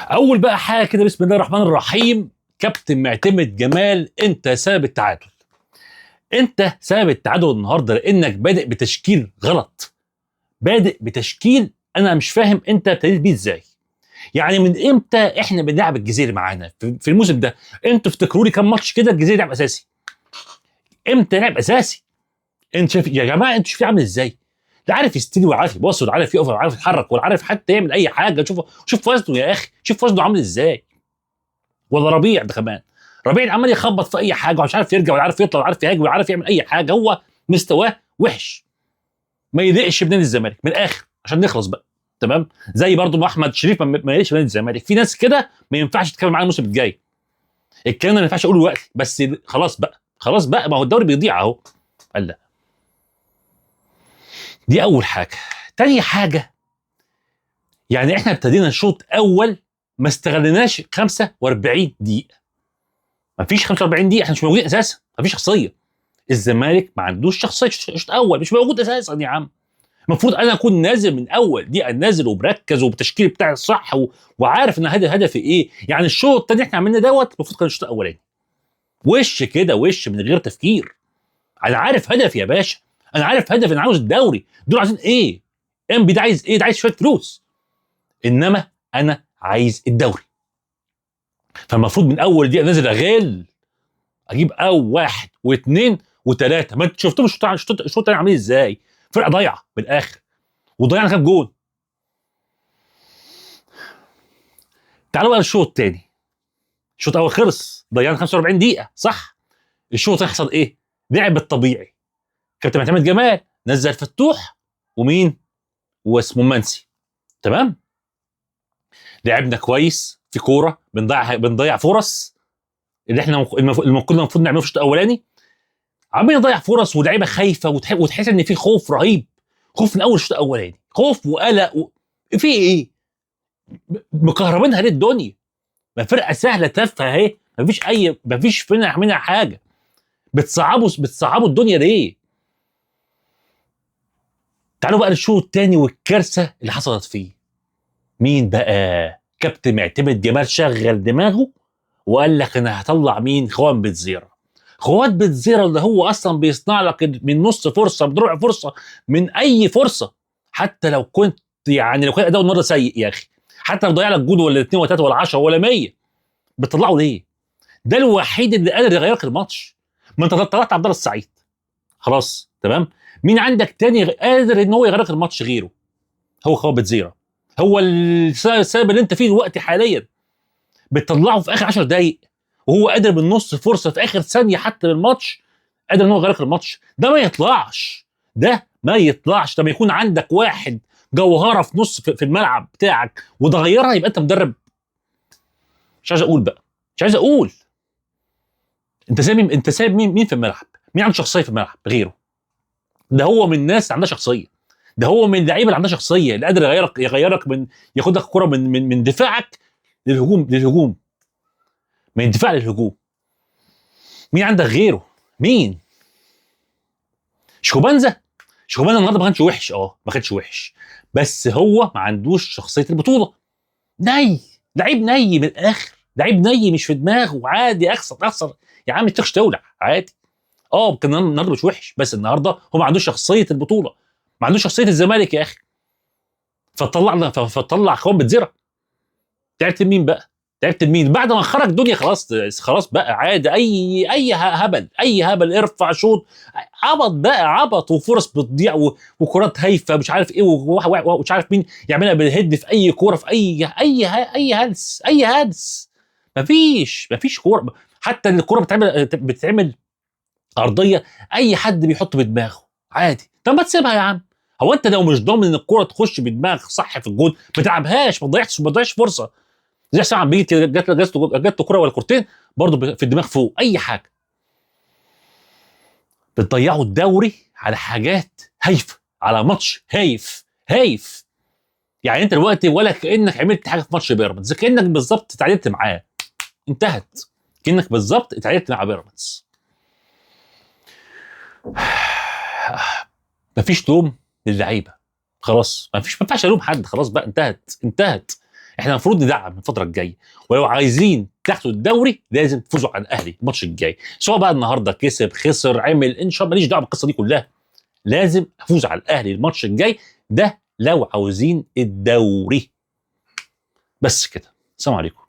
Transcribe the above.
اول بقى حاجة كده، بسم الله الرحمن الرحيم، كابتن معتمد جمال انت سبب التعادل. انت سبب التعادل النهارده لانك بادئ بتشكيل غلط، بادئ بتشكيل انا مش فاهم انت ابتديت بيه ازاي. يعني من امتى احنا بنلعب الجزيري معانا في الموسم ده؟ انتوا افتكروا لي كام ماتش كده الجزيري لعب اساسي؟ امتى لعب اساسي؟ انت شايف يا جماعة، انتوا شايفين عامل ازاي؟ لا عارف يستلي ولا عارف يباص ولا عارف يقف ولا عارف يتحرك ولا عارف حتى يعمل اي حاجة. شوف وزنه يا اخي، شوف وزنه عامل ازاي. ولا ربيع ده كمان، ربيع عمال يخبط في اي حاجة ومش عارف يرجع ولا عارف يطلع ولا عارف يهاجم ولا عارف يعمل اي حاجة. هو مستواه وحش، ما يليقش بنادي الزمالك من الاخر عشان نخلص بقى. تمام؟ زي برضو ما احمد شريف ما يليقش بنادي الزمالك. في ناس كده ما ينفعش تتكلم معاها الموسم الجاي، الكلام ده ما ينفعش اقوله دلوقتي، بس خلاص بقى، خلاص بقى، ما هو الدوري بيضيع اهو. قال لا، دي اول حاجة. تاني حاجة، يعني احنا ابتدينا الشوط اول ما استغلناش 45 دقيقة. ما فيش 45 دقيقة، احنا مش موجودين اساسا، ما فيش شخصية. الزمالك ما عندوش شخصية شوط اول، مش موجود اساسا يا عم. المفروض انا اكون نازل من اول دقيقة، نازل ومركز وبالتشكيل بتاعي الصح وعارف ان هدفي ايه. يعني الشوط الثاني احنا عملنا دوت المفروض كان الشوط الاولاني وش كده، وش من غير تفكير. انا عارف هدفي يا باشا، انا عارف هدفي، انا عاوز الدوري. دول عايزين ايه؟ ام بي ده عايز ايه؟ ده عايز شوية فلوس، انما انا عايز الدوري. فالمفروض من اول دقيقة نازل اغل، اجيب او واحد واثنين وثلاثة. ما انتوا شفتوهم الشوط الثاني عاملين ازاي؟ فرقه ضايعة بالاخر، وضيعنا كام جون. تعالوا بقى للشوط الثاني. الشوط الاول خلص، ضيعنا 45 دقيقة صح؟ الشوط يحصل ايه؟ لعب الطبيعي. كابتن معتمد جمال نزل فتوح ومين؟ واسمه منسي. تمام؟ لعبنا كويس في كورة، بنضيع فرص اللي احنا كنا المفروض نعمله في الشوط الاولاني. عمالين نضيع فرص ولاعيبه خايفة، وتحس ان في خوف رهيب، خوف من اول الشوط الاولاني، خوف وقلق في ايه؟ مكهربينها ليه الدنيا؟ ما فرقه سهلة تافهة اهي، مفيش اي، مفيش منها حاجة. بتصعبوا الدنيا ليه؟ تعالوا بقى للشوط الثاني والكارثه اللي حصلت فيه. مين بقى؟ كابتن معتمد جمال شغل دماغه وقال لك انا هطلع مين؟ خوان بتزيرا. خوان بتزيرا اللي هو اصلا بيصنع لك من نص فرصة، من ربع فرصة، من اي فرصة، حتى لو كنت يعني لو كان اداؤه النهارده سيء يا اخي، حتى لو ضيع لك جول ولا 2 ولا 3 ولا 10 ولا 100، بتطلعه ليه؟ ده الوحيد اللي قادر يغير لك الماتش. ما انت طلعت عبد الله السعيد خلاص، تمام؟ مين عندك تاني قادر ان هو يغير لك الماتش غيره؟ هو خوان بتزيرا، هو السبب اللي انت فيه دلوقتي حاليا. بتطلعه في اخر 10 دقايق وهو قادر بالنص فرصة في اخر ثانية حتى للماتش، قادر ان هو يغير لك الماتش. ده ما يطلعش، ده ما يطلعش. لما يكون عندك واحد جوهره في نص في الملعب بتاعك وده غيرها، يبقى انت مدرب. مش عايز اقول بقى، مش عايز اقول. انت سايب مين؟ انت سايب مين في الملعب؟ مين عنده شخصية في الملعب غيره؟ ده هو من الناس اللي عندها شخصية، ده هو من اللعيبة اللي عندها شخصية، اللي قادر يغيرك من ياخد لك الكره من دفاعك للهجوم، من دفاع للهجوم. مين عندك غيره؟ مين؟ شوبانزا. شوبانزا النهارده ما كانش وحش، ما كانش وحش، بس هو ما عندوش شخصية البطولة. ني، لعيب ني من الاخر، لعيب ني مش في دماغه، عادي اخسر يا عم، تخش تولع عادي. كان النهارده مش وحش، بس النهارده هو ما عندوش شخصية البطولة، ما عندوش شخصية الزمالك يا اخي. فطلع خوان بتزيرا. تعبت مين بقى؟ تعبت مين؟ بعد ما خرج دنيا خلاص، خلاص بقى عادي، اي هبل، اي هبل، ارفع شوط، عبط بقى، عبط، وفرص بتضيع، وكرات هايفة مش عارف ايه، ومش عارف مين يعملها بال head في اي كورة، في اي اي اي هلس، اي هلس. مفيش كورة، حتى الكورة بتتعمل ارضية، اي حد بيحط بدماغه عادي. طب ما تسيبها يا عم. هو انت لو مش ضامن ان الكورة تخش بدماغ صح في الجون ما تلعبهاش، ما تضيعش فرصة. زي حسام عم بيجي جات له كورة ولا كورتين برضه في الدماغ فوق، اي حاجة. بتضيعوا الدوري على حاجات هايفة، على ماتش هايف هايف. يعني انت دلوقتي ولا كانك عملت حاجة في ماتش بيراميدز، كانك بالظبط اتعادلت معاه، انتهت، كانك بالظبط اتعادلت مع بيراميدز. مفيش لوم للعيبة خلاص، ما ينفعش الوم حد، خلاص بقى انتهت. احنا المفروض ندعم الفترة الجاية، ولو عايزين تاخدوا الدوري لازم تفوزوا على الاهلي الماتش الجاي، سواء بقى النهارده كسب خسر عمل ان شاء الله، ماليش دعوه بالقصة دي كلها، لازم افوز على الاهلي الماتش الجاي ده لو عاوزين الدوري. بس كده، السلام عليكم.